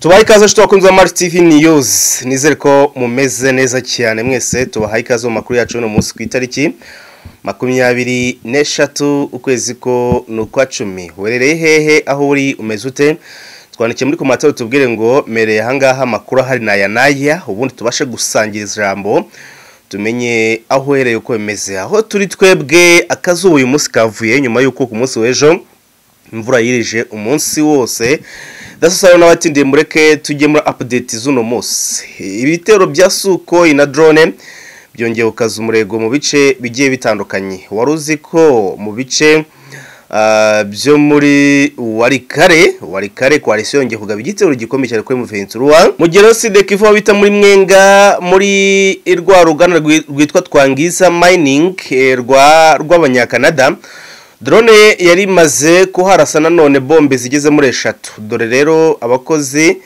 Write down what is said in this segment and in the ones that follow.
Tubaha ikaze nshuti bakunzi ba Mars TV News, nizere ko mumeze neza cyane mwese. Tubaha ikaze mu makuru yacu uno munsi ku itariki 23 ukwezi ko n'ukwa 10. Werereye hehe, aho uri umeze ute? Twandikiye muri komantere tubwire ngo mereye ahangaha amakuru ahari naya naya, ubundi tubashe gusangira ijambo tumenye aho uhereye uko bimeze. Aho turi twebwe akazuba uyu munsi kavuye nyuma y'uko ku munsi w'ejo imvura yirije umunsi wose. Dasosayo n'abatindiye mureke tujye muri update z'uno munsi. Ibitero bya Sukhoi na drone byongeye gukaza umurego mu bice bigiye bitandukanye. Wari uzi ko mu bice byo muri Walikare coalition yongeye kugaba igitero gikomeye cyane kuri M23 mu Genocide Kivu bita muri Mwenga, muri rwa ruganda rwitwa Twangiza Mining rw'Abanyakanada. Drone yari imaze kuharasa nanone bombe zigeze muri 3. Dore rero abakozi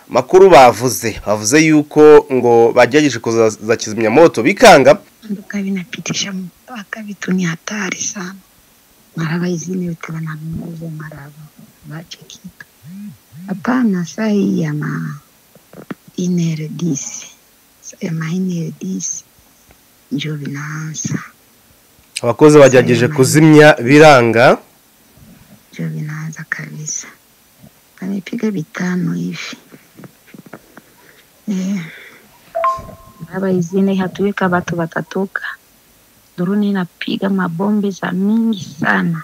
makuru bavuze yuko ngo bagerageje kuza kizimyamoto bikanga. Nduka binapitisha mpaka vitu ni hatari sana. Maraba izine vitu wananguza maraba bache kitu. Hapana, saa hii ya ma 4:10. Ya ma 4:10 njo vinaanza. Abakozi bagerageje kuzimya biranga. Njo vinaanza kabisa. Amepiga 5 hivi. Maraba izine hatuweka watu watatoka. Drone inapiga mabombe za mingi sana.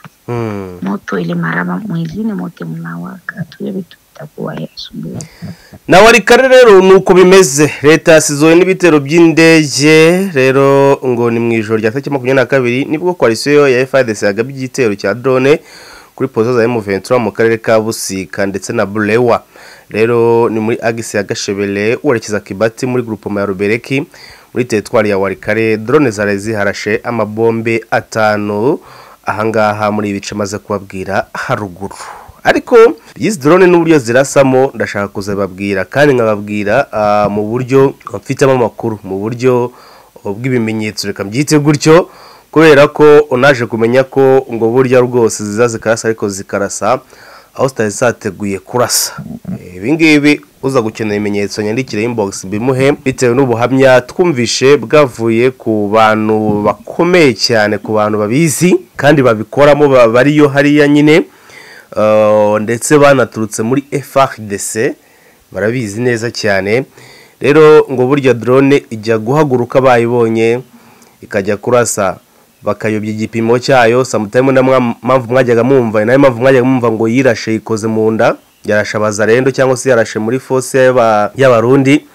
Moto ile maraba mwizine moto mnawaka. Tuye vitu bitakuwa asubuhi. Na Walikare rero nuko bimeze. Leta yasizoye n'ibitero by'indege rero ngo ni mu ijoro rya tariki 22 nibwo coalition ya FARDC yagabye igitero cya drone kuri pozo za M23 mu karere ka Busika ndetse na Bulewa. Rero ni muri agisi ya Gashebele werekeza Kibati muri groupement ya Rubereki muri teritwari ya Walikare. Drone zari ziharashe amabombe 5 ahangaha muri ibice maze kubabwira haruguru. Ariko izi drone n'uburyo zirasamo ndashaka kuzababwira kandi nkababwira mu buryo mfitemo amakuru, mu buryo bw'ibimenyetso, reka mbyite gutyo, kubera ko unaje kumenya ko ngo burya rwose ziza zikarasa ariko zikarasa aho zitari zateguye kurasa. Ibi ngibi uza gukenera ibimenyetso nyandikire inbox bimuhe, bitewe n'ubuhamya twumvishe bwavuye ku bantu bakomeye cyane, ku bantu babizi kandi babikoramo bariyo hariya nyine, ndetse banaturutse muri FARDC barabizi neza cyane. Rero ngo burya drone ijya guhaguruka bayibonye ikajya kurasa bakayobya igipimo cyayo. Sometimes na mpamvu mwajyaga mumva, nayo mpamvu mwajyaga mumva ngo yirashe ikoze mu nda, yarashe abazarendo cyangwa se yarashe muri force y'abarundi.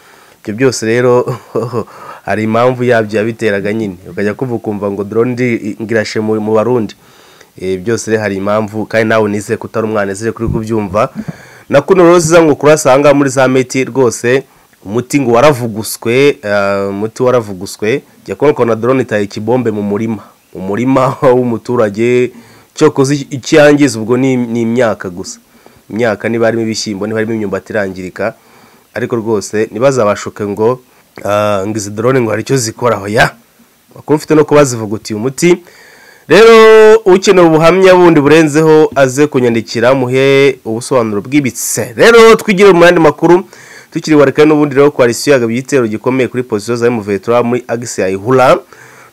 Ibyo byose rero hari impamvu yabyo yabiteraga nyine, ukajya kuvukumva ngo drone ngirashe mu barundi. Byose rero hari impamvu, kandi nawe nize kutari umwana ezire kuri kubyumva. Na kuno rero ziza ngo kurasanga muri za meti rwose umuti ngo waravuguswe, umuti waravuguswe. Jya kubona na drone itaye ikibombe mu murima, umurima w'umuturage, cyokoze icyangiza ubwo ni imyaka gusa. Imyaka niba harimo ibishyimbo, niba harimo imyumbati irangirika, ariko rwose ntibazabashuke ngo ngizi drone ngo hari icyo zikoraho ya. Bakuru mfite no kubazivugutiye umuti. Rero ukeneye ubuhamya bundi burenzeho aze kunyandikira muhe ubusobanuro bwibitse. Rero twigire mu yandi makuru tukiri Walikare n'ubundi. Rero coalition yagabye igitero gikomeye kuri position za M23 muri axe ya Ihura.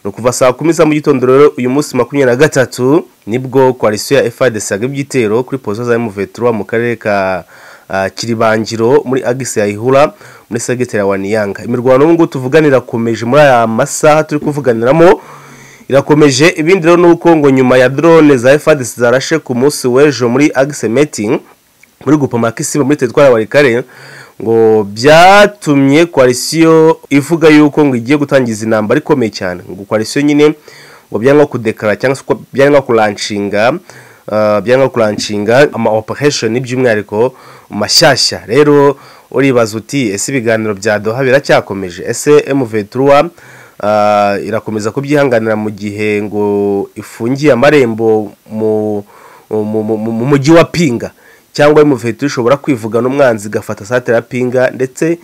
No kuva saa 10 za mu gitondo rero uyu munsi 23 nibwo coalition ya FARDC yagabye igitero kuri position za M23 mu karere ka Kiribangiro muri axe ya Ihura muri segiteri ya Waniyanga. Imirwano ubu tuvuganira komeje muri aya masaha turi kuvuganiramo irakomeje. Ibindi rero nuko ngo nyuma ya drone za FARDC zarashe ku munsi w'ejo muri axe meeting muri groupement Kisiba muri teritwari ya Walikare, ngo byatumye coalition ivuga yuko ngo igiye gutangiza intambara ikomeye cyane. Ngo coalition nyine ngo byanga kudeklara cyangwa se byanga kulanshinga, byanga kulanshinga ama operation by'umwihariko mashyashya. Rero uribaza uti ese ibiganiro bya Doha biracyakomeje? Ese M23 irakomeza kubyihanganira mu gihe ngo ifungiye amarembo mu mujyi wa Pinga, cyangwa M23 ishobora kwivugana umwanzi igafata satera Pinga ndetse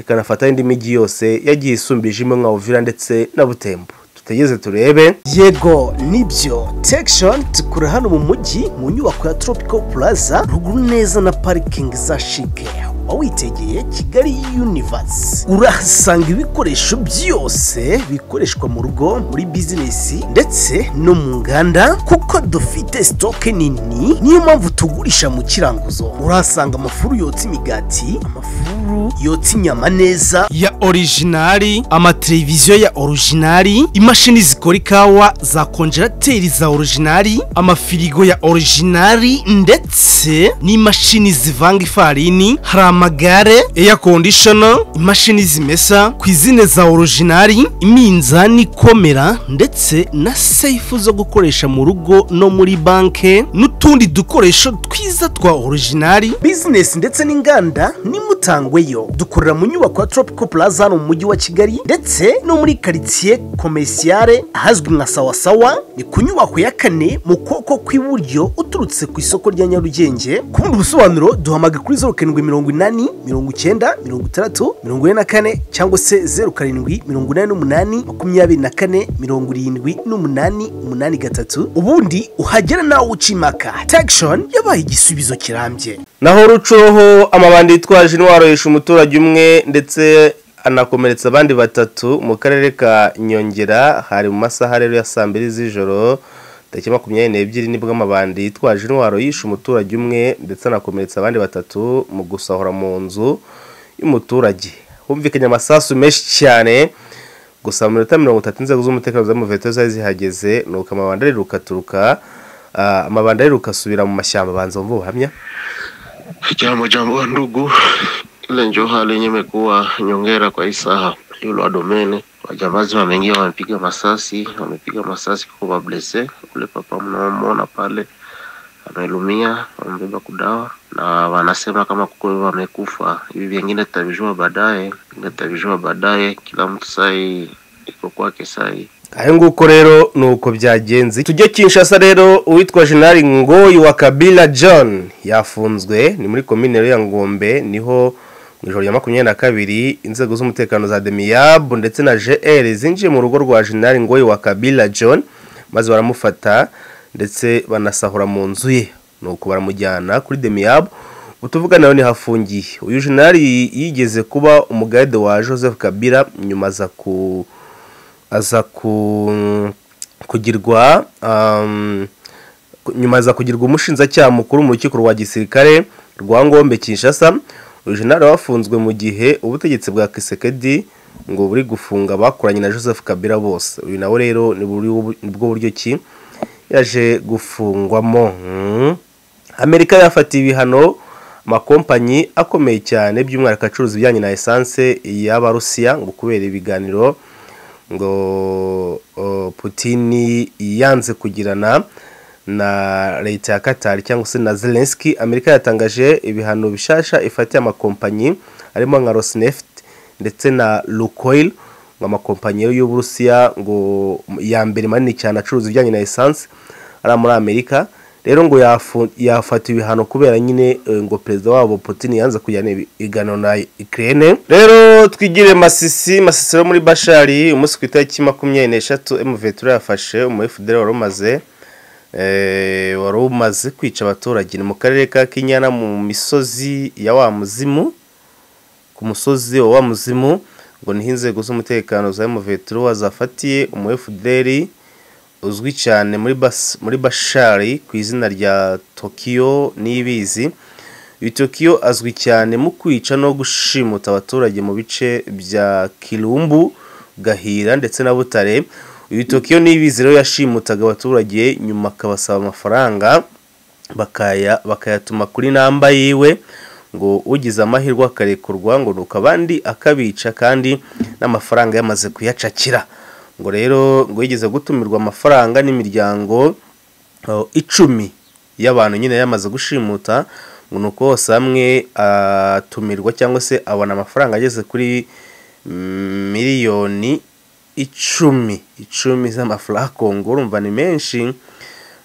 ikanafata indi miji yose yagiye isumbije imwe nka Uvira ndetse na Butembo? Tutegeze turebe. Yego nibyo, Tekshon tukura hano mu mujyi mu nyubako ya Tropical Plaza ruguru neza na parking za Chic. Uba witegeye Kigali Universe. Urahasanga ibikoresho byose bikoreshwa mu rugo, muri business ndetse no mu nganda, kuko dufite stock nini, niyo mpamvu tugurisha mu kiranguzo. Urahasanga amafuru yotsa imigati, amafuru yotsa inyama neza ya originali, amateleviziyo ya originali, imashini zikora ikawa za konjerateri za originali, amafirigo ya originali ndetse n'imashini zivanga ifarini. Hari amagare, air conditioner, imashini zimesa cuisine za originali, iminzani ikomera ndetse na safe zo gukoresha mu rugo no muri banke, n'utundi dukoresho twiza twa originali. Business ndetse n'inganda nimutangweyo. Dukorera mu nyubako ya Tropical Plaza hano mu mujyi wa Kigali ndetse no muri quartier commerciale ahazwi nka Sawasawa, ni ku nyubako ya 4 mu kuboko kw'iburyo uturutse ku isoko rya Nyarugenge. Ku bundi busobanuro duhamagara kuri 0780 90 63 44 cyangwa se 07 88 24 78 83. Ubundi uhagera nawe ucimaka. Tekshon yabaye igisubizo kirambye. Naho Rucuroho amabandi yitwaje intwaro yishe umuturage umwe ndetse anakomeretsa abandi batatu mu karere ka Nyongera. Hari mu masaha rero ya saa 2 z'ijoro tariki 22 nibwo amabandi yitwaje intwaro yishe umuturage umwe ndetse anakomeretsa abandi batatu mu gusahura mu nzu y'umuturage. Humvikanye amasasu menshi cyane, gusa mu minota 30 inzego z'umutekano za Muveto zari zihageze, nuko amabandi ariruka amabandi ariruka asubira mu mashyamba. Banza mvu buhamya. Jambo jambo ndugu, ile njo hali yenye imekuwa nyongera kwa isaha yule wa domene wajambazi wameingia, wamepiga masasi, wamepiga masasi kwa blesse. Ule papa mnaomuona pale amelumia, wamebeba kudawa na wanasema kama kuko wamekufa. Hivi vingine tutavijua baadaye, vingine tutavijua baadaye. Kila mtu sai iko kwake sai. Ayo nguko rero nuko byagenze. Tujye Kinshasa rero, uwitwa General Ngoyi wa Kabila John yafunzwe, ni muri commune ya Ngombe, niho mu ijoro rya 22 inzego z'umutekano za Demiab ndetse na GR zinjiye mu rugo rwa General Ngoyi wa Kabila John maze baramufata ndetse banasahura mu nzu ye, nuko baramujyana kuri Demiab. Utuvuga nayo ni hafungiye. Uyu General yigeze kuba umugaide wa Joseph Kabila, nyuma aza kugirwa nyuma aza kugirwa umushinzacyaha mukuru mu rukiko rwa gisirikare rwa Ngombe Kinshasa. Uyu General wafunzwe mu gihe ubutegetsi bwa Kisekedi ngo buri gufunga bakoranye na Joseph Kabila bose. Uyu nawe rero ni bwo buryo ki yaje gufungwamo. Amerika yafatiye ibihano makompanyi akomeye cyane by'umwihariko acuruza ibijyanye na essence y'Abarusiya ngo kubera ibiganiro ngo Putin yanze kugirana na leta ya Qatar cyangwa se na Zelensky. Amerika yatangaje ibihano bishasha ifatiye amakompanyi arimo nka Rosneft ndetse na Lukoil, ngo amakompanyi y'Uburusiya ngo ya mbere manini cyane acuruza ibijyanye na essence ari muri Amerika. Rero ngo yafata ibihano kubera nyine ngo perezida wabo Putin yanze kujyana ibiganiro na Ukraine. Rero twigire Masisi yo muri Bashari, umunsi ku itariki 23 M23 yafashe umu FDL wari umaze kwica abaturage, ni mu karere ka Kinyana mu misozi ya wa Muzimu, ku musozi wa Muzimu, ngo niho inzego z'umutekano za M23 zafatiye umu FDL uzwi cyane muri Bashari ku izina rya Tokyo Nibizi. Uyu Tokyo azwi cyane mu kwica no gushimuta abaturage mu bice bya Kirumbu, Gahira ndetse na Butare. Uyu Tokyo Nibizi rero yashimutaga abaturage nyuma akabasaba amafaranga bakayatuma kuri namba yiwe, ngo ugize amahirwe akarekurwa ngo nuko abandi akabica kandi n'amafaranga yamaze kuyacakira. Ngo rero ngo yigeze gutumirwa amafaranga n'imiryango 10 y'abantu nyine yamaze gushimuta, ngo nuko hose hamwe atumirwa cyangwa se abona amafaranga ageze kuri miliyoni 10 z'amafaranga Kongo, urumva ni menshi.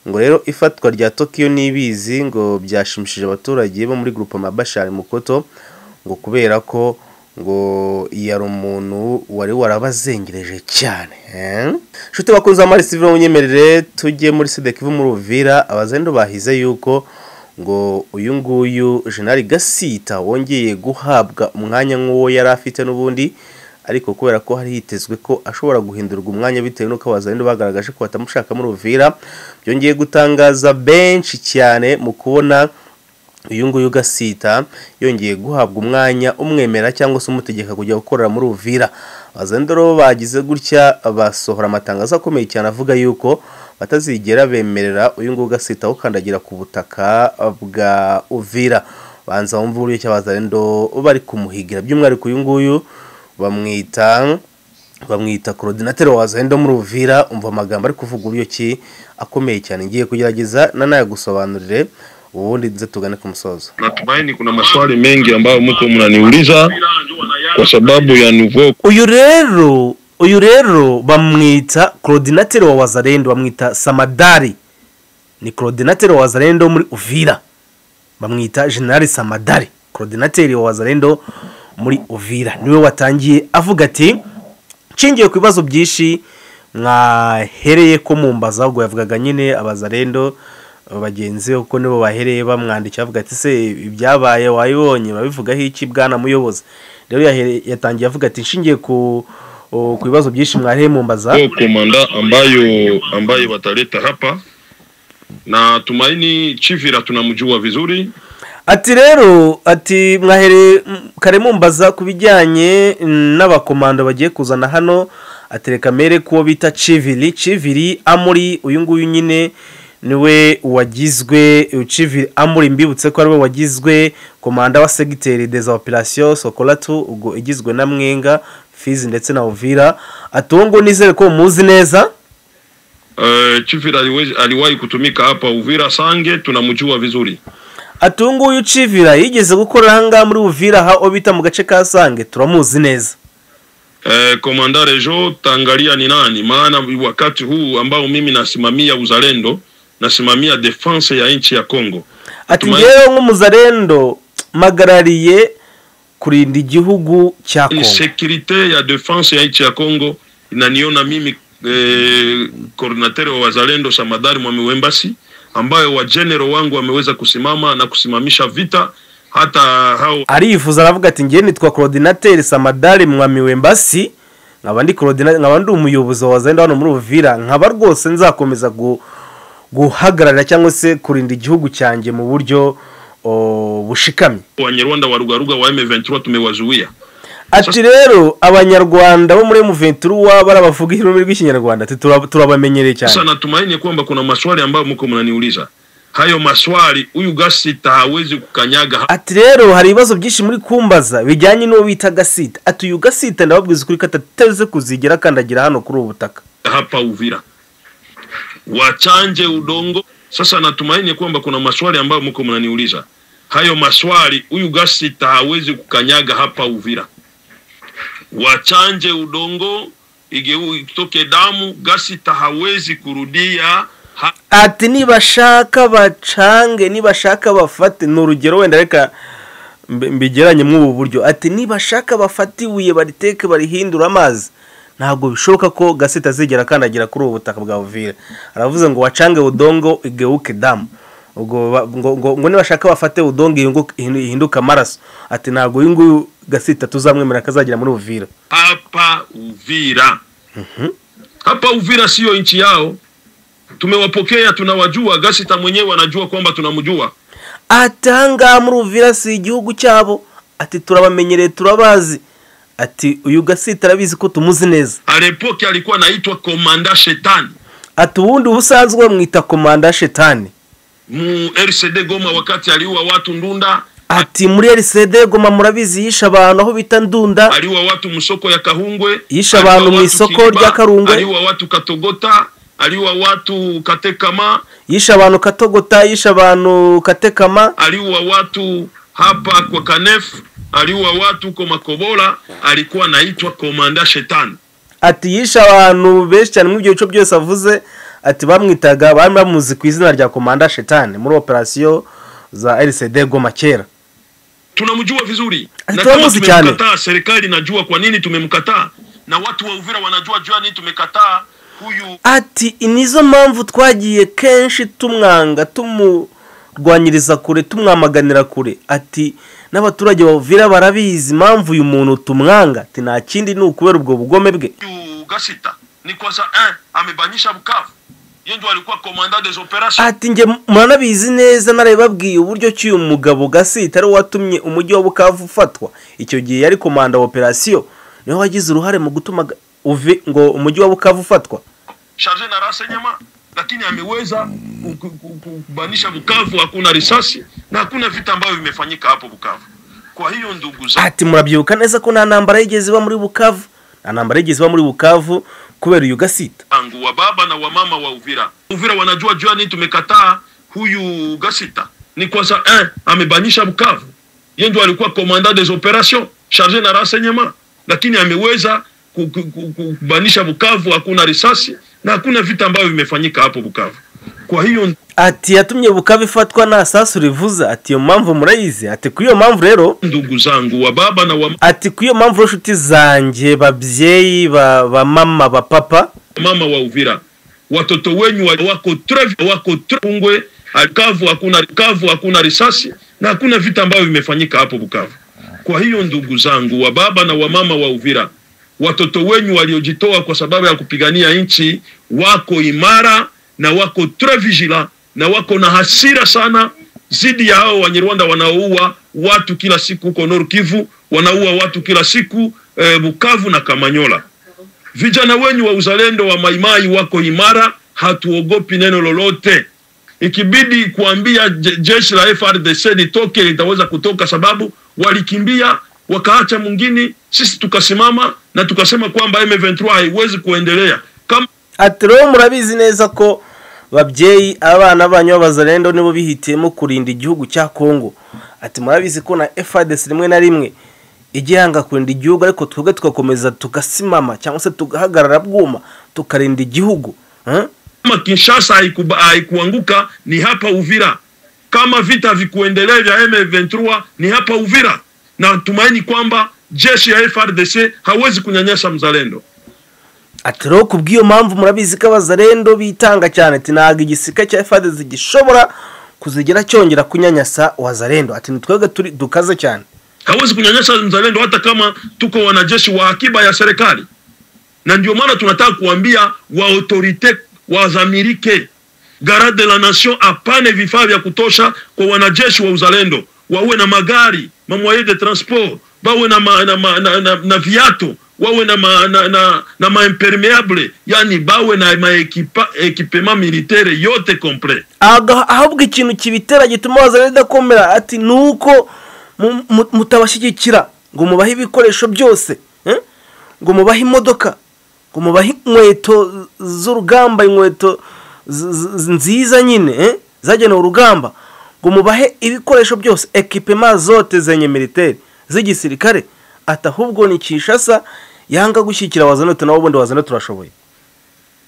Ngo rero ifatwa rya Tokyo Nibizi ngo byashimishije abaturage bo muri groupement Bashari Mukoto, ngo kubera ko ngo yari umuntu wari warabazengereje cyane. Nshuti bakunze Amari Civil munyemerere tujye muri Sud Kivu muri Uvira. Abazendo bahize yuko ngo uyu nguyu General Gasita wongeye guhabwa umwanya nk'uwo yari afite n'ubundi, ariko kubera ko hari hitezwe ko ashobora guhindurwa umwanya bitewe n'uko abazalendo bagaragaje ko batamushaka muri Uvira, byongeye gutangaza benshi cyane mu kubona uyu nguyu Gasita yongeye guhabwa umwanya umwemera cyangwa se umutegeka kujya gukorera muri Uvira. Abazalendo bagize gutya basohora amatangazo akomeye cyane avuga yuko batazigera bemerera uyu nguyu Gasita ukandagira ku butaka bwa Uvira. Banza wumva uburyo cy'abazalendo bari kumuhigira, by'umwihariko uyu nguyu bamwita coordinateur wa wazalendo muri Uvira. Umva amagambo ari kuvuga uburyo ki akomeye cyane, ngiye kugerageza nanayagusobanurire ubundi nze tugane ku musozo. Natumaini kuna maswali mengi ambayo mko mnaniuliza kwa sababu ya nouveau. Uyu rero bamwita coordinateur wa wazalendo, bamwita Samadari, ni coordinateur wa wazalendo muri Uvira, bamwita General Samadari, coordinateur wa wazalendo muri Uvira. Niwe watangiye avuga ati nshingiye ku bibazo byinshi mwahereye ko mumbaza, ubwo yavugaga nyine abazalendo bagenzi uko nibo bahereye bamwandikira avuga ati se ibyabaye wayibonye babivugaho iki bwana muyobozi. Rero yatangiye avuga ati nshingiye ku bibazo byinshi mwahereye mumbaza komanda ambayo wataleta hapa, na tumaini Chivira tunamjua vizuri. Ati rero ati mwahereye kare mumbaza kubijyanye n'abakomando bagiye kuzana hano, atereka mere kuwo bita Chiviri Amuri. Uyu nguyu nyine niwe wagizwe Chiviri Amuri, mbibutse ko ariwe wagizwe komanda wa secteur des opérations Sokolatu, ubwo igizwe na Mwenga, Fizi ndetse na Uvira. Atungo nizere ko muzi neza. Chiviri aliwahi kutumika hapa Uvira Sange, tunamjua vizuri. Atungu uyu Chivira yigeze gukora hanga muri Uvira ha obita mu gace ka Sange, turamuzi neza. Komanda Rejo tangalia ni nani, maana wakati huu ambao mimi nasimamia uzalendo, nasimamia defense ya nchi ya Kongo. Ati ngewe nk'umuzalendo magarariye kurinda igihugu cya Kongo. Sécurité ya defense ya nchi ya Kongo inaniona mimi coordinateur wa wazalendo Samadari Mwami Wembasi, ambayo wa general wangu wameweza kusimama na kusimamisha vita hata hao. Arifuza aravuga ati ngiye nitwa coordinateur Samadari Mwami Wembasi, nkaba ndi coordinateur, nkaba ndi umuyobozi wa wazalendo hano muri Uvira, nkaba rwose nzakomeza guhagarara cyangwa se kurinda igihugu cyanjye mu buryo bushikamye. Wanyarwanda wa rugaruga wa M23 tumewazuia. Ati rero abanyarwanda bo muri M23 barabavuga ururimi rw'ikinyarwanda turabamenyereye cyane. Sasa natumaini kwamba kuna maswali ambayo mko mnaniuliza. Hayo maswali uyu Gasita hawezi kukanyaga. Ati rero hari ibibazo byinshi muri kumbaza bijyanye n'uwo bita Gasita. Ati uyu Gasita ndababwiza kuri katateze kuzigera kandagira hano kuri ubu butaka hapa Uvira. Wachanje udongo. Sasa natumaini kwamba kuna maswali ambayo mko mnaniuliza. Hayo maswali uyu Gasita hawezi kukanyaga hapa Uvira. Wachanje udongo itoke damu, Gasita hawezi kurudia. Ati nibashaka bacange, nibashaka bafate, n'urugero wenda reka mbigeranye mw'ubu buryo. Ati nibashaka bafate ibuye bariteke barihindura amazi, ntabwo bishoboka ko Gasita azigera kandagira kuri ubu butaka bwa Uvira. Aravuze ngo wacange udongo igeuke damu, ubwo ngo nibashaka bafate udongo ihinduka amaraso. Ati ntabwo uyu nguyu Gasita tuzamwemera kazagira muri Uvira. Hapa Uvira. Hapa Uvira sio nchi yao. Tumewapokea, tunawajua. Gasita mwenyewe anajua kwamba tunamjua. Atanga muri Uvira si igihugu cyabo. Ati turabamenyereye, turabazi. Ati uyu Gasita arabizi ko tumuzi neza. Alepoke alikuwa anaitwa Komanda Shetani. Ati ubundi ubusanzwe bamwita Komanda Shetani. Mu RCD Goma wakati aliua watu Ndunda. Ati muri RCD Goma murabizi yisha abantu aho bita Ndunda. Aliua watu musoko ya Kahungwe. Yisha abantu mu isoko rya Karungwe. Aliua watu Katogota. Aliua watu Katekama. Yisha abantu Katogota, yisha abantu Katekama. Aliua watu hapa kwa Kanef, aliua watu kwa Makobola, alikuwa anaitwa Komanda Shetani. Ati yisha abantu benshi cyane mu byo bice byose avuze, ati bamwitaga bari bamuzi ku izina rya Komanda Shetani muri operation za RCD Goma kera. Tunamjua vizuri. Na kama tumemkataa, serikali inajua kwa nini tumemkataa, na watu wa Uvira wanajua jua nini tumekataa huyu. Ati nizo mpamvu twagiye kenshi tumwanga, tumurwanyiriza kure, tumwamaganira kure. Ati n'abaturage ba Uvira barabizi impamvu uyu muntu tumwanga, ati nta kindi ni ukubera ubwo bugome bwe. Gasita ni kwa sa amebanyisha Bukavu, yeye ndio alikuwa commandant des opérations. Ati nge muranabizi neza, narababwiye uburyo ki uyu mugabo Gasita ari watumye umujyi wa Bukavu ufatwa. Icyo gihe yari komanda wa operation, niwe wagize uruhare mu gutuma ngo umujyi wa Bukavu ufatwa. Chargé na renseignement, lakini ameweza kubanisha Bukavu, hakuna risasi na hakuna vita ambavyo vimefanyika hapo Bukavu. Kwa hiyo ndugu zangu, ati murabyibuka neza ko nta ntambara yigeze iba muri Bukavu, nta ntambara yigeze iba muri Bukavu kubera uyu Gasita. Wa baba na wa mama wa Uvira, Uvira wanajua jua nini tumekataa huyu Gasita. Ni kwa sa amebanyisha Bukavu, yeye ndio alikuwa commandant des opérations chargé na renseignement, lakini ameweza kubanisha Bukavu, hakuna risasi na hakuna vita ambavyo vimefanyika hapo Bukavu. Kwa hiyo ati yatumye Bukavu ifatwa na sasu rivuza. Ati iyo mpamvu murayizi. Ati ku iyo mpamvu rero ndugu zangu wa baba na wa ati ku iyo mpamvu nshuti zanjye babyeyi ba mama ba papa mama wa Uvira, watoto wenyu wako trev wako trungwe Bukavu, hakuna Bukavu, hakuna risasi na hakuna vita ambavyo vimefanyika hapo Bukavu. Kwa hiyo ndugu zangu wa baba na wa mama wa Uvira, watoto wenyu waliojitoa kwa sababu ya kupigania nchi wako imara na wako très vigilant na wako na hasira sana zidi ya hao Wanyarwanda wanaoua watu kila siku huko Nord Kivu, wanaua watu kila siku Bukavu na Kamanyola. Vijana wenyu wa uzalendo wa Maimai wako imara, hatuogopi neno lolote. Ikibidi kuambia jeshi la FARDC litoke, litaweza kutoka, sababu walikimbia wakaacha mwingine. Sisi tukasimama na tukasema kwamba M23 haiwezi kuendelea. Kama ati rero murabizi neza ko babyeyi abana banyu b'abazalendo nibo bihitiyemo kurinda igihugu cya Kongo. Ati murabizi ko na FARDC rimwe na rimwe igihanga kurinda igihugu, ariko twebwe tugakomeza tugasimama cyangwa se tugahagarara bwuma tukarinda igihugu. Kama Kinshasa haikuanguka ni hapa Uvira, kama vita vikuendelea vya M23 ni hapa Uvira, na tumaini kwamba jeshi ya FARDC hawezi kunyanyasa mzalendo. Ati rero kubw'iyo mpamvu murabizi ko abazalendo bitanga cyane, ati ntago igisirikare cya FARDC gishobora kuzigera cyongera kunyanyasa wazalendo. Ati nitwebwe turi dukaze cyane, hawezi kunyanyasa mzalendo hata kama tuko wanajeshi wa akiba ya serikali. Na ndio maana tunataka kuambia wa autorite wazamirike, garde de la nation apane vifaa vya kutosha kwa wanajeshi wa uzalendo, wawe na magari, ma moyens de transport, bawe na viatu, wawe na ma impermeable, yani bawe na ma equipement militaire yote complet. Ahubwo ikintu kibitera gituma wazalendo dakomera ati nuko mutabashyigikira ngo mubahe ibikoresho byose, ngo mubahe imodoka, ngo mubahe inkweto z'urugamba, inkweto nziza nyine zagenewe urugamba, ngo mubahe ibikoresho byose, equipement zote zenye militaire z'igisirikare. Ati ahubwo ni Kinshasa yanga gushyikira wazalendo, nabo ubundi wazalendo turashoboye.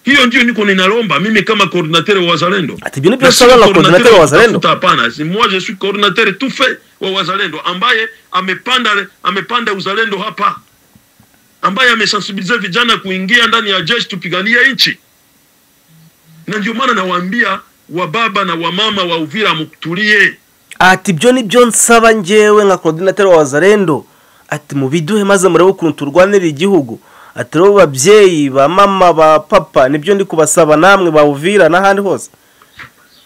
Hiyo ndio niko ninalomba mimi kama coordinateur wa wazalendo. Ati ibyo nibyo nsaba nka coordinateur wa wazalendo. Hapana, si moi je suis coordinateur tout fait wa wazalendo ambaye amepanda uzalendo hapa, ambaye amesensibilize vijana kuingia ndani ya jeshi tupiganie nchi. Na ndio maana nawaambia wa baba na wa mama wa Uvira mtulie. Ati ibyo nibyo nsaba njewe nka coordinateur wa wazalendo, ati mubiduhe maze murebe ukuntu turwanira igihugu. Ati rero babyeyi ba mama ba papa nibyo ndi kubasaba namwe ba Uvira n'ahandi hose.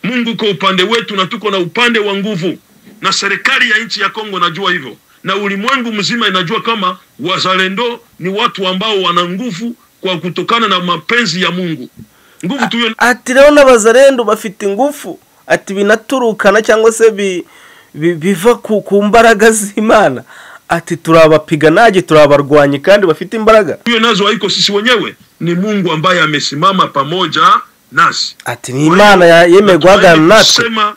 Mungu kwa upande wetu na tuko na upande wa nguvu, na serikali ya nchi ya Kongo najua hivyo, na ulimwengu mzima inajua kama wazalendo ni watu ambao wana nguvu kwa kutokana na mapenzi ya Mungu. Nguvu tuyo. Ati rero n'abazalendo bafite ngufu, ati binaturukana cyangwa se biva ku mbaraga z'Imana. Ati turabapiganaje, turabarwanye kandi bafite imbaraga. Hiyo nazo haiko sisi wenyewe, ni Mungu ambaye amesimama pamoja nasi. Ati ni Imana yemeye guhagarara natwe. Sema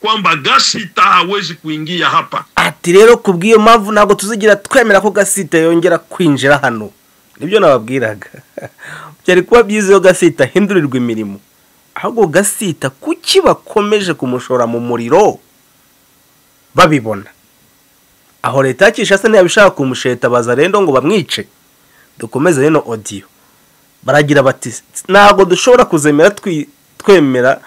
kwamba Gasita hawezi kuingia hapa. Ati rero kubw'iyo mpamvu ntabwo tuzigira twemera ko Gasita yongera kwinjira hano. Nibyo nababwiraga. Byari kuba byiza iyo Gasita hindurirwa imirimo. Ahubwo Gasita kuki bakomeje kumushora mu muriro babibona? Aho leta ya Kinshasa ntiyabishaka kumusheta bazalendo ngo bamwice. Dukomeze reno audio. Baragira bati ntabwo dushobora kuzemera twemera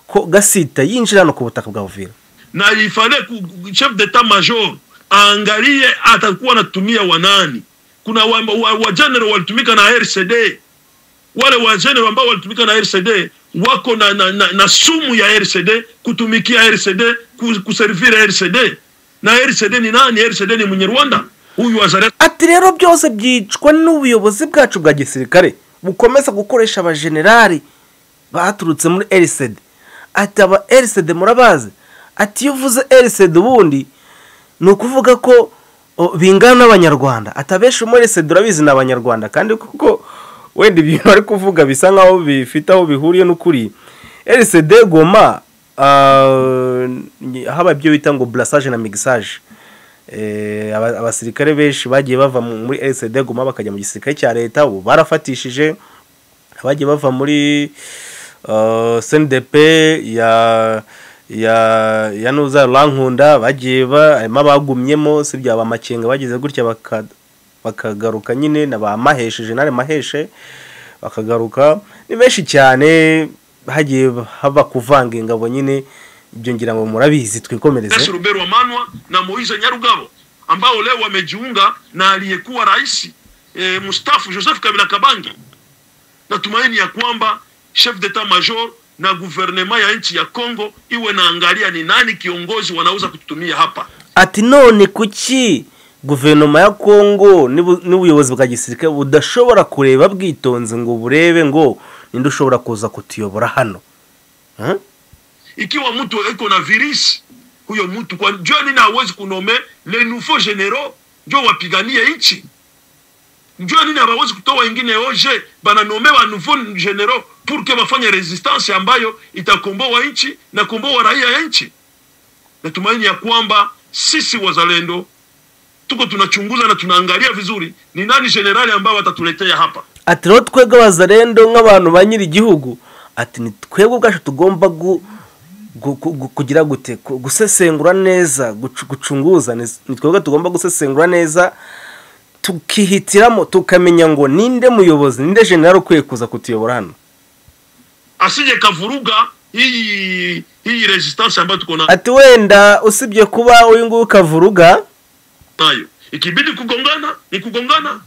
ko Gasita yinjira no ku butaka bwa Uvira. Na ifale ku chef d'etat major aangalie atakuwa anatumia wanani. Kuna wa general walitumika na RCD, wale wa general ambao walitumika na RCD wako na sumu ya RCD, kutumikia RCD, kuservira RCD. Na RCD ni nani? RCD ni Munyarwanda huyu azare. Ati rero byose byicwa n'ubuyobozi bwacu bwa gisirikare bukomeza gukoresha abagenerali baturutse muri RCD. Ati aba RCD murabazi, ati iyo uvuze RCD ubundi ni ukuvuga ko bingana n'abanyarwanda. Atabesha muri RCD urabizi ni abanyarwanda, kandi kuko wenda ibintu bari kuvuga bisa nkaho bifite aho bihuriye n'ukuri. RCD Goma haba ibyo bita ngo brassage na mixage. Abasirikare benshi bagiye bava muri RCD Goma bakajya mu gisirikare cya leta, ubu barafatishije. Abagiye bava muri CNDP ya Nuza Rankunda bagiye harimo abagumyemo, si byaba Makenga bagize gutya bakagaruka nyine, na ba Maheshe, General Maheshe bakagaruka. Ni benshi cyane hagiye haba kuvanga ingabo nyine, ibyo ngira ngo murabizi. Twikomereze. Ruberu Manwa na Moise Nyarugabo ambao leo wamejiunga na aliyekuwa rais mstaafu Joseph Kabila Kabange. Natumaini ya kwamba chef d'etat major na guvernema ya nchi ya Kongo iwe naangalia ni nani kiongozi wanaweza kututumia hapa. Ati none kuki guverinoma ya Kongo n'ubuyobozi bwa gisirikare budashobora kureba bwitonze ngo burebe ngo ninde ushobora kuza kutuyobora hano? Ikiwa mtu eko na virus, huyo mtu kwa njoo nini hawezi kunome les nouveaux généraux njo wapiganie nchi? Njoo nini hawezi kutoa wengine oje bana nome wa nouveaux généraux pour que wafanye resistance ambayo itakomboa nchi na komboa raia ya nchi? Natumaini ya kwamba sisi wazalendo tuko tunachunguza na tunaangalia vizuri ni nani generali ambao watatuletea hapa. Ati rero twebwe wazalendo nk'abantu banyiri igihugu, ati ni twebwe ubwacu tugomba kugira gute gusesengura neza, gucunguza. Ni twebwe tugomba gusesengura neza tukihitiramo, tukamenya ngo ninde muyobozi, ninde general ukwiye kuza kutuyobora hano, asije kavuruga hii resistance ambayo tuko nayo. Ati wenda usibye kuba uyu nguyu kavuruga nayo, ikibidi kugongana ni kugongana,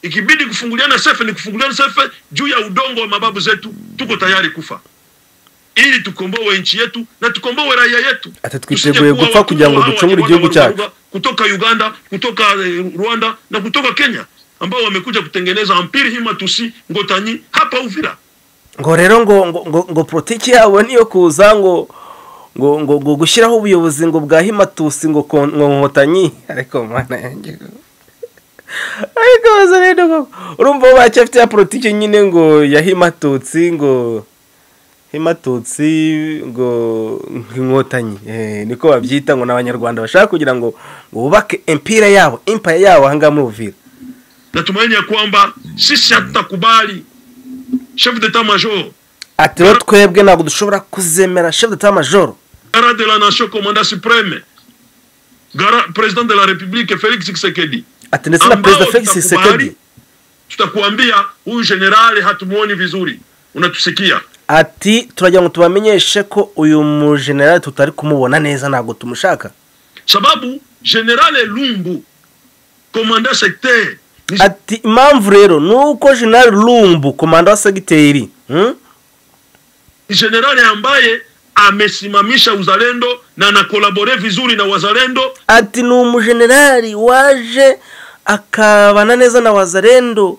ikibidi kufunguliana sefe ni kufunguliana sefe juu ya udongo wa mababu zetu. Tuko tayari kufa ili tukomboe nchi yetu na tukomboe raia yetu. Ati twiteguye gupfa kugira ngo ducungure igihugu cyacu kutoka Uganda, kutoka Rwanda na kutoka Kenya ambao wamekuja kutengeneza ampiri hima tusi ngotanyi hapa Uvira. Ngo rero ngo politiki yabo niyo kuza ngo ngo ngo gushyiraho ubuyobozi ngo bwa himatusi ngo nkotanyi. Ariko mana yanjye, ariko bazarendo urumva bacyafite ya politiki nyine ngo ya himatutsi, ngo himatutsi ngo nkotanyi, niko babyita, ngo n'abanyarwanda bashaka kugira ngo bubake empire yabo, empire yabo hanga mu Uvira. Natumaini ya kwamba sisi hatutakubali chef d'état major. Ati rero twebwe ntabwo dushobora kuzemera chef d'état major, garant de la nation, commandant suprême, garant président de la République Félix Tshisekedi. Ati ndetse na président Félix Tshisekedi, tutakuambia huyu generali hatumuoni vizuri, unatusikia? Ati turagira ngo tubamenyeshe ko uyu mu general tutari kumubona neza, ntabwo tumushaka. Sababu general Lumbu commandant secteur. Ati impamvu rero nuko general Lumbu commandant secteur general ambaye amesimamisha uzalendo na anakolabore vizuri na wazalendo. Ati ni umugenerali waje akabana neza na wazalendo,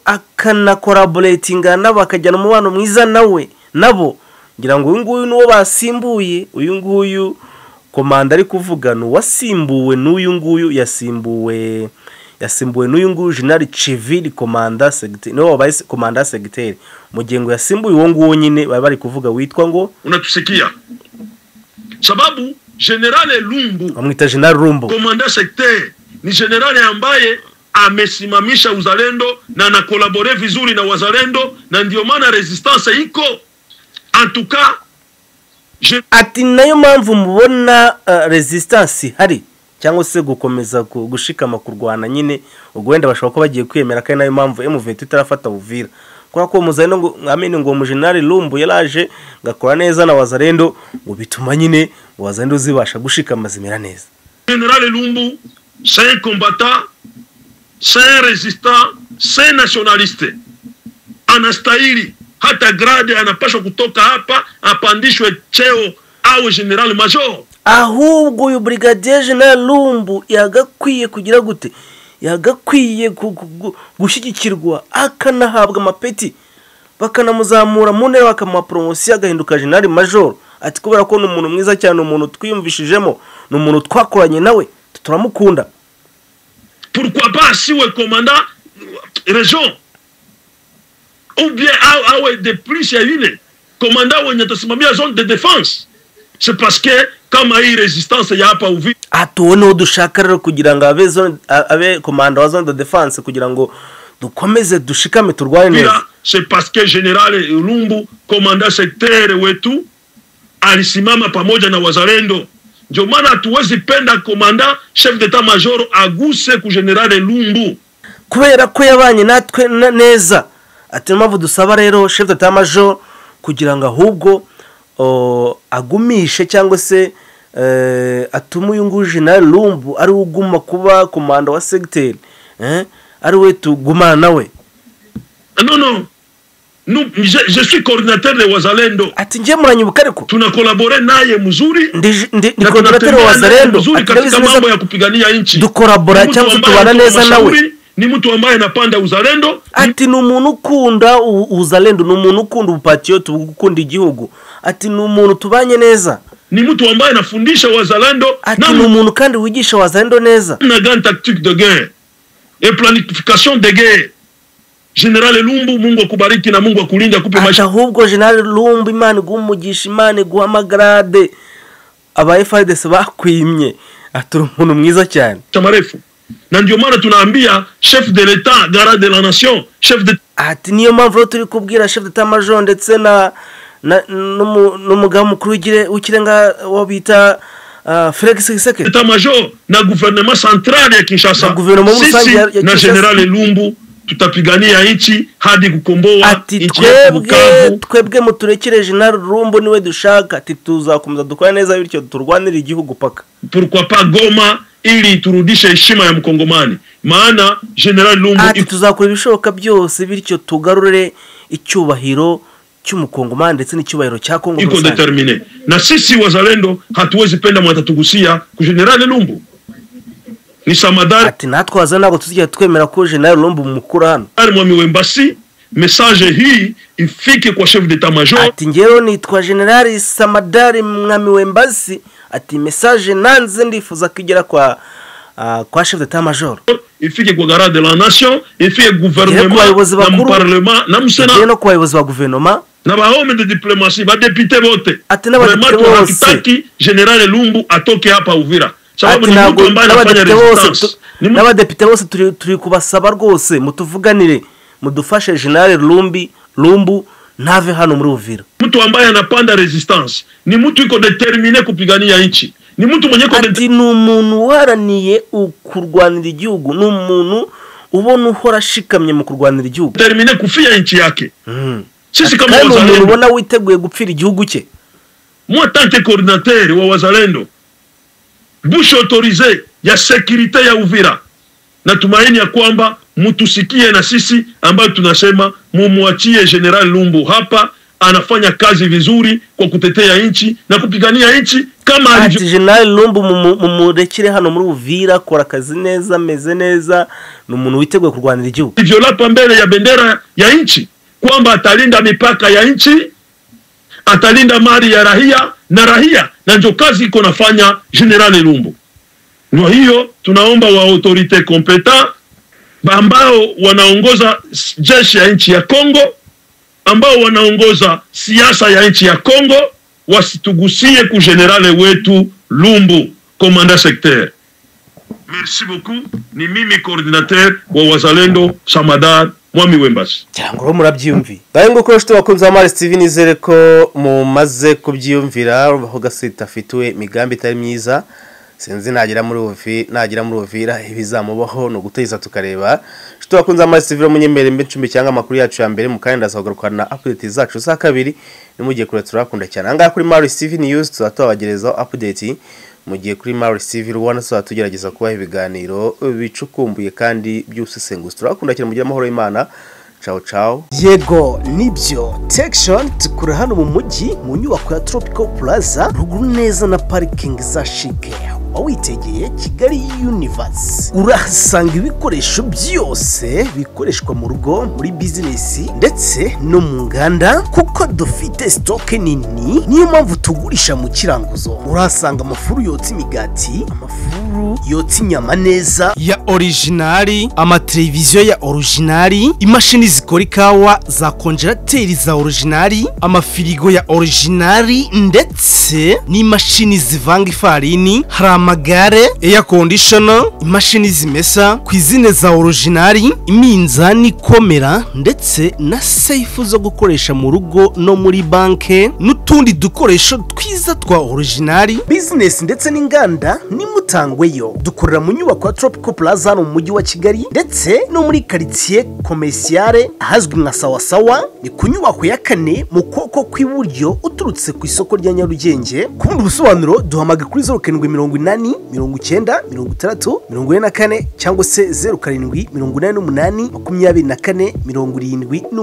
akanakoraboratinga nabo, akajyana umubano mwiza nawe nabo. Ngira ngo uyu nguyu nuwo basimbuye, uyu nguyu komanda ari kuvuga nuwasimbuwe n'uyu nguyu yasimbuwe n'uyu nguyu General Civil komanda secteur, no wabaye komanda secteur mu gihe ngo yasimbuye uwo nguwo nyine bari kuvuga witwa ngo unatusikia. Sababu General Lumbu bamwita General Lumbu komanda secteur ni general ambaye amesimamisha uzalendo na anakolabore vizuri na wazalendo, na ndio maana resistance iko. En tout cas ati nayo mpamvu mubona resistance hari cyangwa se gukomeza gushikama kurwana nyine, ubwo wenda bashobora ko bagiye kwemera kandi nayo mpamvu M23 itarafata Uvira. Kubera ko muzalendo ngo amene ngo General Lumbu yaraje ngakora neza na Wazalendo ngo bituma nyine Wazalendo zibasha gushikama zimera neza. General Lumbu c'est un combattant, c'est un résistant, c'est un nationaliste. Anastahili hata grade, anapaswa kutoka hapa apandishwe cheo awe general major. Ahubwo uyu Brigadier General Lumbu yagakwiye kugira gute? Yagakwiye gushyigikirwa akanahabwa amapeti, bakanamuzamura mu ntera, bakamuha promotion agahinduka general major. Ati kubera ko ni umuntu mwiza cyane, umuntu twiyumvishijemo, ni umuntu twakoranye nawe, turamukunda. Pourquoi pas siwe commandant région ou bien awe de plus ya yule commandant wenye atasimamia zone de défense. C'est parce que kama hii resistance ya hapa Uvira atuone dushaka rero kugira ngo abe zone, abe commandant wa zone de défense kugira ngo dukomeze dushikame turwane neza. C'est parce que General Lumbu commandant secteur wetu alisimama pamoja na wazalendo. Ndio maana hatuwezi penda commandant chef d'état major aguse ku General Lumbu kubera ko yabanye natwe neza. Ati mpamvu dusaba rero chef d'état major kugira ngo ahubwo agumishe cyangwa se atume uyu nguyu General Lumbu ari uguma kuba komanda wa secteur, ari we tugumana nawe. Non non, nous, je suis coordinateur de Wazalendo. Ati nje muranyibuka ariko tunakolabore naye mzuri, ndi coordinateur wa Wazalendo katika mambo ya kupigania nchi, dukorabora cyangwa tubana neza nawe. Ni mtu ambaye anapanda uzalendo. Ati ni umuntu ukunda uzalendo, ni umuntu ukunda ubupatriote, ukunda igihugu. Ati ni umuntu tubanye neza. Ni mtu ambaye anafundisha wazalendo. Ati ni umuntu kandi wigisha wazalendo neza. Na grande tactique de guerre et planification de guerre. General Lumbu, Mungu akubariki na Mungu akulinde, akupe maisha. Ahubwo General Lumbu, Imana igumugisha, Imana iguha amagrade. Aba FARDC bakwimye. Ati umuntu mwiza cyane. Marefu. Na ndio maana tunaambia chef de l'état, garant de la nation, chef de ati niyo mpamvu turi kubwira chef d'état major ndetse na n'umugaba mukuru w'ikirenga wo bita Felix Tshisekedi, état major na gouvernement central ya Kinshasa, gouvernement rusange ya na General Lumbu, tutapigania nchi hadi kukomboa nchi ya Bukavu. Twebwe muturekere General Lumbu niwe dushaka. Ati tuzakomeza dukora neza bityo turwanire igihugu paka. Pourquoi pas Goma ili turudishe heshima ya mkongomani. Maana General Lumbu ati tuzakora ibishoboka byose bityo tugarure icyubahiro cy'umukongomani ndetse n'icyubahiro cya Kongo. Iko determiné. Na sisi wazalendo hatuwezi penda mwatatugusia ku General Lumbu. Ni Samadari. Ati natwe wazalendo ntabwo tuzigera twemera ko General Lumbu mukura hano. Mwami Wembasi, message hii ifike kwa chef d'état major. Ati ngewe nitwa General Samadari Mwami Wembasi. Ati message nanze ndifuza kugera kwa chef d'état major, ifike kwa garant de la nation, ifike gouvernement na parlement na msena, no kwa bayobozi ba gouvernement na ba homme de diplomatie, ba député bote. Ati n'abadepite bose General Lumbu atoke hapa Uvira sababu ni mtu ambaye anafanya resistance. N'abadepite bose turi kubasaba rwose mutuvuganire, mudufashe General Lumbu ntave hano muri Uvira. Mtu ambaye anapanda resistance ni mtu yuko determiné kupigania nchi, ni mtu mwenye ati ni umuntu uharaniye kurwanira igihugu, ni umuntu ubona uhora ashikamye mu kurwanira igihugu, determiné kufia nchi yake. Sisi kama wazalendo ubona witeguye gupfira igihugu cye. Moi tant que coordinateur wa wazalendo, bouche autorisée ya sécurité ya Uvira, natumaini ya kwamba mtusikie na sisi ambayo tunasema mumwachie General Lumbu hapa, anafanya kazi vizuri kwa kutetea nchi na kupigania nchi kama alivyo. General Lumbu mumurekere hano muri Uvira, akora kazi neza, ameze neza, ni umuntu witeguye kurwanira igihugu. Hivyo lapa mbele ya bendera ya nchi kwamba atalinda mipaka ya nchi, atalinda mali ya rahia na rahia, na ndio kazi iko nafanya General Lumbu. Kwa hiyo tunaomba wa autorite compétent ambao wanaongoza jeshi ya nchi ya Kongo, ambao wanaongoza siasa ya nchi ya Kongo, wasitugusie ku generale wetu Lumbu, commandant secteur. Merci beaucoup. Ni mimi coordinateur wa Wazalendo Samadar Mwami Wembasi. Cyangwa murabyiyumvi. Baye ngo ko bakunze Amaris TV, nizere ko mumaze kubyiyumvira aho Gasita afitwe migambi itari myiza. Sinzi nagera muri Uvira, nagera muri Uvira ibizamubaho no guteza tukareba. Nshuti bakunze ama civil munyemere mbe ncumbi cyangwa amakuru yacu ya mbere mu kandi ndazagarukana update zacu za kabiri nimugiye kure, turakunda cyane. Ahangaha kuri Mari CV News tuzatubagerezaho update, mu gihe kuri Mari CV Rwanda tuzatugerageza kubaha ibiganiro bicukumbuye kandi by'ubusesenguzi. Turakunda cyane, mugire amahoro y'Imana. Ciao ciao. Yego nibyo, Tekishoni tukura hano mu mujyi mu nyubako ya Tropical Plaza, ruguru neza na parikingi za Shike, witegeye Kigali Universe. Urahasanga ibikoresho byose bikoreshwa mu rugo, muri bizinesi ndetse no mu nganda, kuko dufite stock nini, niyo mpamvu tugurisha mu kiranguzo. Urahasanga amafuru yotsa imigati, amafuru yotsa inyama neza ya original, amateleviziyo ya original, imashini zikora ikawa za congélateur za original, amafirigo ya original ndetse n'imashini zivanga ifarini. Hari amagare, air conditioner, imashini zimesa cuisine za original, iminzani ikomera ndetse na safe zo gukoresha mu rugo no muri banke, n'utundi dukoresho twiza twa original. Bizinesi ndetse n'inganda nimutangweyo. Dukorera mu nyubako ya Tropical Plaza hano mu mujyi wa Kigali, ndetse no muri quartier commercial ahazwi nka Sawasawa, ni ku nyubako ya kane mu kuboko kw'iburyo uturutse ku isoko rya Nyarugenge. Ku bundi busobanuro duhamagara kuri 0780906044 cyangwa se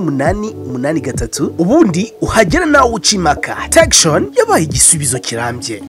0788247883. Ubundi uhagera nawe uca impaka. Tekishoni yabaye igisubizo kirambye.